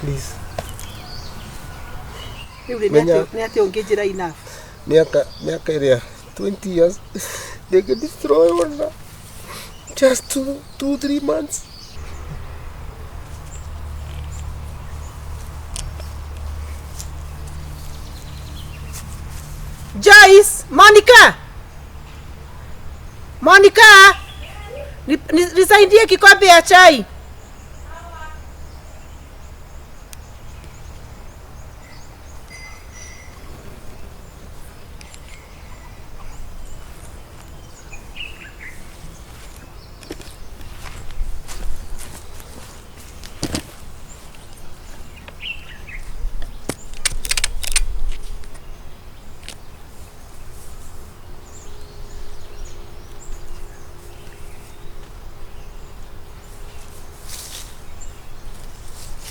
Please. Rĩu rĩ, Menya- nĩ atĩ ũngĩnjĩra enough? Miaka ĩrĩa 20 years they can destroy ona just 2, 3 months. Joyce, Monica, Monica, nisaidie kikombe ya chai.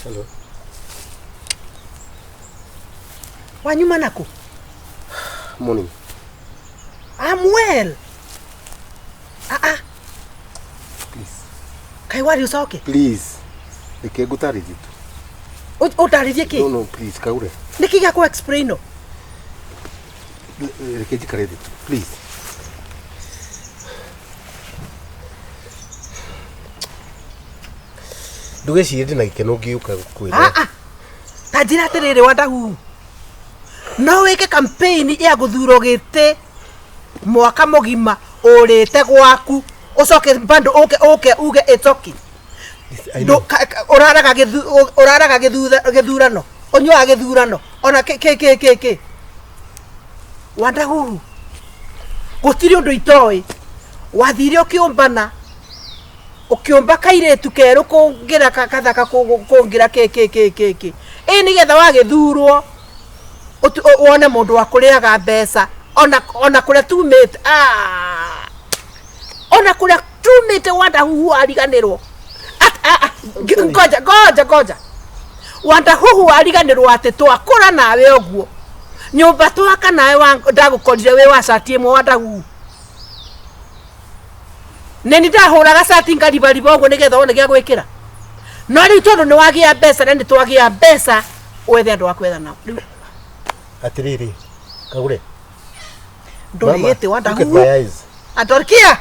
Hello. Wanyuma nako? Morning. I'm well. Ah ah, Please. kai wari ucoke. Please. Reke ngũtarĩrie tu. Ũndarĩrie kĩ? No, no, please, Kagure. Nĩkĩ gĩa kũ explain no? Reke njikare thĩ tu. Please. Ndũgecirie ndĩna gĩkeno ngĩũka gũkwĩra. Ah ah. Ta njĩra atĩrĩrĩ Wandahuhu. No wĩke campaign ya gũthurwo gĩtĩ mwaka mũgima ũrĩte gwaku ũcoke bado ũke ũke uge it's okay. I know. Ũraraga ũraraga gĩthurano, ũnyuaga gĩthurano ona kĩ kĩ kĩ kĩ kĩ. Wandahuhu, gũtirĩ ũndũ itoĩ. Wathire ũkĩũmbana, ũkĩũmba kairĩtu kerũ kũngĩra kathaka kũngĩra kĩ kĩ kĩ kĩ kĩ, ĩ nĩgetha wagĩthurwo wone mũndũ wa kũrĩaga mbeca ona kũrĩa tumĩte, ah, ona kũrĩa tumĩte Wandahuhu wariganĩrwo. Ngoja ngoja ngoja, Wandahuhu wariganĩrwo atĩ twakũra nawe ũguo nyũmba twaka nawe ndagũkorire wĩ wa cati ĩmwe Wandahuhu. Nĩ ni ndahũraga cati ngaribariba ũguo nĩgetha wone gĩa gwĩkĩra, no rĩu tondũ nĩ wagĩa mbeca na nĩ twagĩa mbeca wethe andũ a kwetha nao rĩu. Atĩrĩrĩ, Kagure. Ndũrĩ Mama, gĩtĩ look at Wandahuhu. my eyes. Andorkia,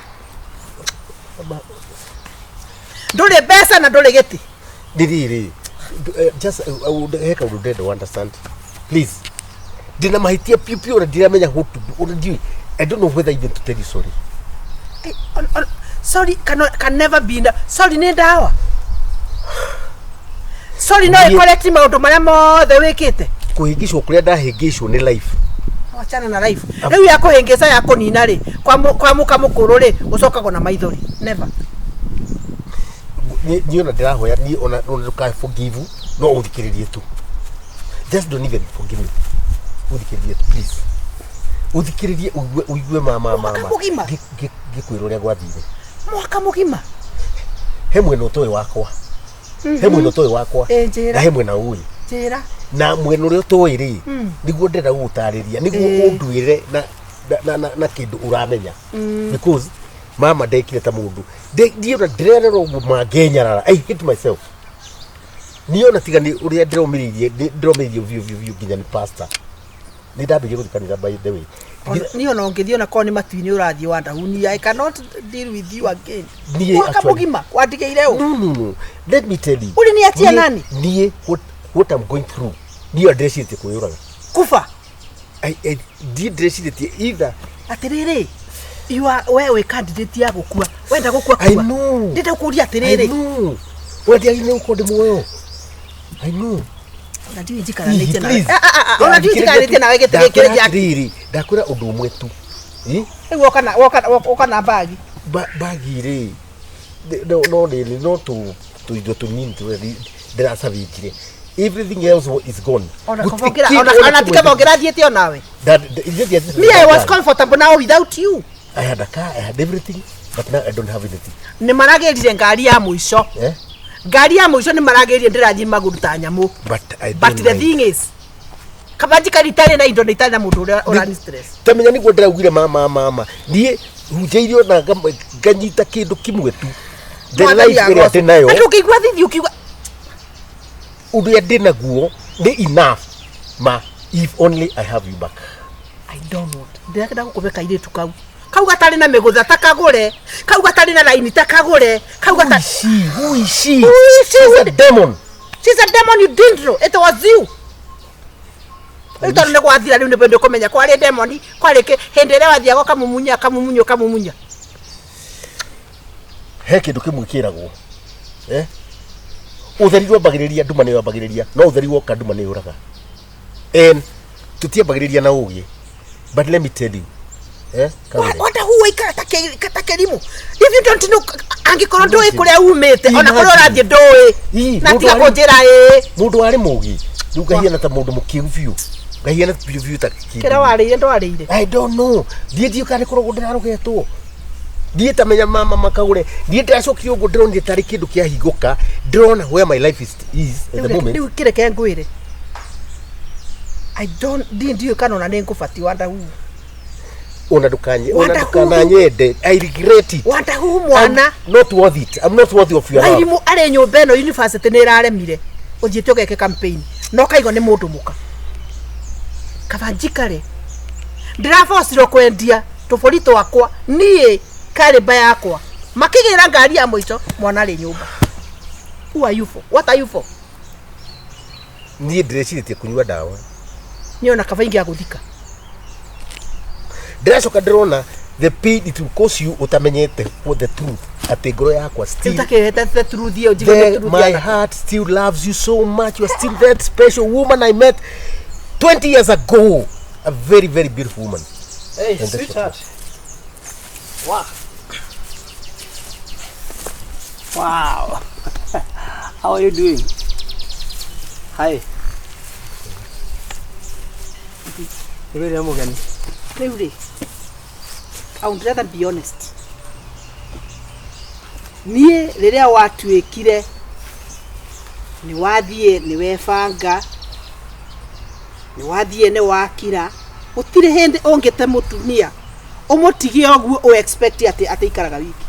ndũrĩ mbeca na ndũrĩ gĩtĩ. Ndiriri. Just he kaũndũ ndĩrenda ũ understand. Please. Ndĩna mahĩtia piũ piũ na ndiramenya what to do. Ona ndiũĩ. I don't know whether even to tell you sorry. Eh, sorry can never be sorry nĩ ndawa. Sorry no ĩcorrect maũndũ marĩa mothe wĩkĩte. Kũhĩngĩcwo kũrĩa ndahĩngĩcwo nĩ life. Wachana na life. Rĩu ya kũhĩngĩca ya kũnina rĩ, kwa mũka mũkũrũ rĩ, ũcokagwo na maithori. Never. Niĩ ona ndĩrahoya niĩ ona ndũkae forgive no ũthikĩrĩrie tu. Just don't even forgive me. Ũthikĩrĩrie tu please. Ũthikĩrĩrie ũigue mama Mwaka mama. mũgima? Ngĩkwĩra ũrĩa gwathire. Mwaka mũgima. He mwena ũtoĩ wakwa. He mwena ũtoĩ wakwa. Ĩ, njĩra. Na he mwena ũĩ. Njĩra. Na mwena ũrĩa ũtoĩ rĩ, nĩguo ndĩrenda gũgũtarĩria, nĩguo ũnduĩre na kĩndũ ũramenya. Because mama ndekire ta mũndũ. Ndiĩ ona ndĩrerera ũguo mangenyarara. I hate myself. Niĩ ona tiga nĩ ũrĩa ndĩromĩrĩirie, ndĩromĩrĩirie biũ biũ biũ nginya nĩ pastor. Nĩ ndambĩrĩirie gũthiĩ kanitha by the way. Niĩ ona ũngĩthiĩ ona korwo nĩ matu-inĩ ũrathiĩ Wandahuhu, I cannot deal with you again. Niĩ Mwaka actually- mũgima wandigĩire ũ? No, no, no. Let me tell you. Uliniachia nani? Niĩ what I'm going through. Niĩ ndĩrecirĩtie kwĩyũraga. Kufa. Ndiĩ ndĩrecirĩtie either. Atĩrĩrĩ, you are we wĩ candidate ya gũkua. Wenda gũkua I kua. know. Ndĩrenda gũkũria I atĩrĩrĩ. know. Ũrĩa ndiagĩrĩire gũkorwo ndĩ muoyo. I know. Ona ndiũĩ njikaranĩtie nawe. Please. Ah, ah, ah, ona ndiũĩ njikaranĩtie nawe gĩtĩ gĩkĩ Ndakwĩra gĩa. atĩrĩrĩ, ndakwĩra ũndũ ũmwe tu. Ĩ? Rĩu woka na bagi. Bagi rĩ, no, no rĩrĩ, no tũindo tũnini tũrĩa ndĩracabĩtire. Everything else is gone. Ona Gũtirĩ kaba ũngĩra- kĩndũ ona ona ti kĩmwe kaba ũngĩrathiĩte onawe. Ithuĩ ndiathiĩte Me, I was na ngari. comfortable now without you. I had a car, I had everything, but now I don't have anything. Nĩ maragĩrire ngari ya mũico. Eh? Ngari ya mũico nĩ maragĩrire ndĩrathiĩ magũrũ ta nyamũ. But I But don't the mind. thing is, kaba njikari itarĩ na indo na itarĩ na mũndũ ũrĩa ũrani stress. Tamenya nĩguo ndĩraugire mama mama. Niĩ hunjĩirio na nganyita kĩndũ kĩmwe tu. The Mwathani life ĩrĩa agocwo. ndĩ nayo. Na ndũngĩigua thithi ũkiuga. Ũrĩa ndĩ naguo nĩ enough ma if only I have you back. I don't want. Ndĩrenda gũkũbe kairĩtu kau. Kau gatarĩ na mĩgũtha ta kagũre. Kau gatarĩ na raini ta kagũre. Kau Who gatarĩ. is she? Who is she? Who is she? She's a demon. She's a demon you didn't know. It was you. Rĩu tondũ nĩ gwathira rĩu nĩguo ndĩkũmenya kwarĩ demon kwarĩ kĩ hĩndĩ ĩrĩa wathiaga ũkamumunya kamumunya ũkamumunya. He kĩndũ kĩmwe kĩragwo. Eh? Ũtheri ndwambagĩrĩria nduma nĩyo yambagĩrĩria, no ũtheri woka nduma nĩ yũraga. And tũtiambagĩrĩria na ũgĩ. But let me tell you. Eh? Kagũre. Wanda hu waikara ta kĩrimũ. If you don't know angĩkorwo ndũĩ kũrĩa umĩte ona kũrĩa ũrathiĩ ndũĩ. Ii, Na mũndũ tiga arĩ- kũnjĩra ĩĩ. Mũndũ warĩ mũgĩ. Rĩu ngahiana ta mũndũ mũkĩgu biũ. Ngahiana biũ biũ ta kĩndũ. Kĩrĩa warĩire ndwarĩire. I don't know. Ndiĩ ndiũ kana nĩ kũrogwo ndĩrarogetwo. Ndiĩ tamenya mama makagũre. Ndiĩ ndĩracokire ũguo ndĩronire tarĩ kĩndũ kĩahingũka. Ndĩrona where my life is at the moment. Rĩu kĩreke ngwĩre. I don't ndiĩ ndiũĩ kana ona nĩ ngũbatiĩ Wandahuhu. Ona ndũkanye ona Wanda ndũkananyende. I regret it. Wandahuhu mwana. I'm not worth it. I'm not worthy of your love. Mairimũ arĩ nyũmba ĩno university nĩ ĩraremire ũthiĩte ũgeke campaign na ũkaigua nĩ mũndũ mũka kaba njikare ndĩrabocirwo kwendia tũbũri twakwa niĩ karĩmba yakwa makĩgĩra ngari ya mũico mwana arĩ nyũmba. Who are you for? What are you for? Niĩ ndĩrecirĩtie kũnyua ndawa. Niĩ ona kaba ingĩagũthika. Ndĩracoka ndĩrona the pain it will cause you ũtamenyete what the truth atĩ ngoro yakwa Rĩu still takĩhete the truth ĩyo njigue the There, truth my ya heart still loves you so much. You are still that special woman I met 20 years ago. A very, very beautiful woman. Hey, And that's sweetheart. Wow. Wow. How are you doing? Hi. Nĩ mũgeni. Rĩu rĩ, I would rather be honest. Niĩ rĩrĩa watuĩkire nĩ wathiĩ nĩ webanga nĩ wathiĩ nĩ wakira gũtirĩ hĩndĩ ũngĩte mũtumia ũmũtigie ũguo ũ expect atĩ atĩ ikaraga wiki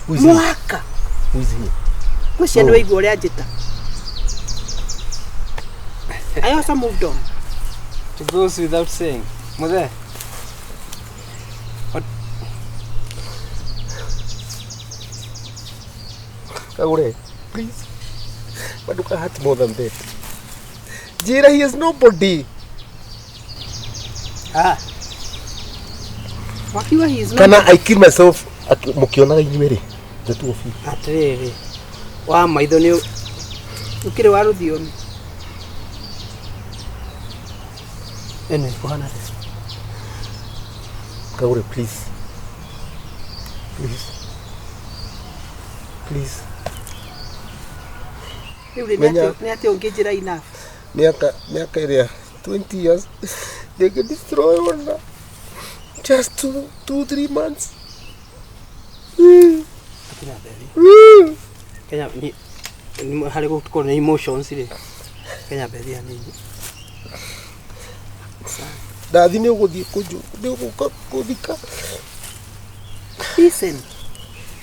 Who is he? mwaka. Who is he? Ngwĩciria nĩ Oh. waigua ũrĩa njĩta. I also moved on. It goes without saying. Muthe. What? Kagure, please. Maduka hurt more than that. Jira, he is nobody. Ah, Wakiuga he is not. Kana I kill myself mũkĩonaga inyuĩ rĩ, the two of you. Atĩrĩrĩ. Wa maitho nĩ Ũkĩrĩ wa rũthiomi. ĩno ĩkũhana atĩa? Kagure, please. Please. Please. Rĩu rĩ Menya- nĩ atĩ ũngĩnjĩra enough. Miaka ĩrĩa 20 years they can destroy ona just 2, 3 months. Kenya Bethi. Kenya ni ni harĩ gũkorwo na emotions rĩ. Kenya Bethi hanini. Ndathi nĩ ũgũthiĩ kũnju nĩ ũgũka kũthika. Listen.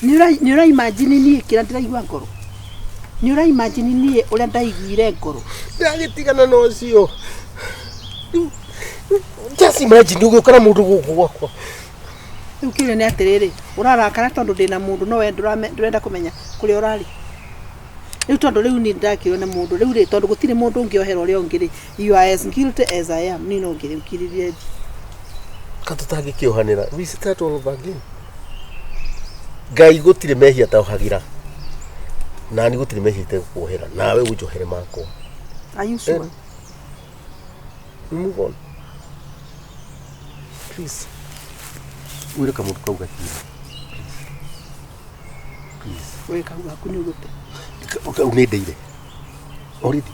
Nĩ ũra imagine niĩ kĩrĩa ndĩraigua ngoro. Nĩ ũra imagine niĩ ũrĩa ndaiguire ngoro. Ndagĩtigana na ũcio. Just imagine ũgĩũka na mũndũ gũkũ gwakwa. Rĩu kĩũria nĩ atĩrĩrĩ, ũrarakara tondũ ndĩna mũndũ no we ndũrenda kũmenya kũrĩa ũrarĩ. Rĩu tondũ rĩu niĩ ndakĩrwo nĩ mũndũ rĩu rĩ tondũ gũtirĩ mũndũ ũngĩohera ũrĩa ũngĩ rĩ, you are as guilty as I am. Niĩ no ngĩrĩukiririe thi. Ka tũtangĩkĩohanĩra, we start all over again. Ngai gũtirĩ mehia taohagĩra nani gũtirĩ mehia itegũkuohera nawe ũnjohere makwa. Are you sure? We move on, please. Wĩre kamũndũ kau gathiĩ, please. We kau gaku nĩ ũgũte. Kau nĩ ndeire already.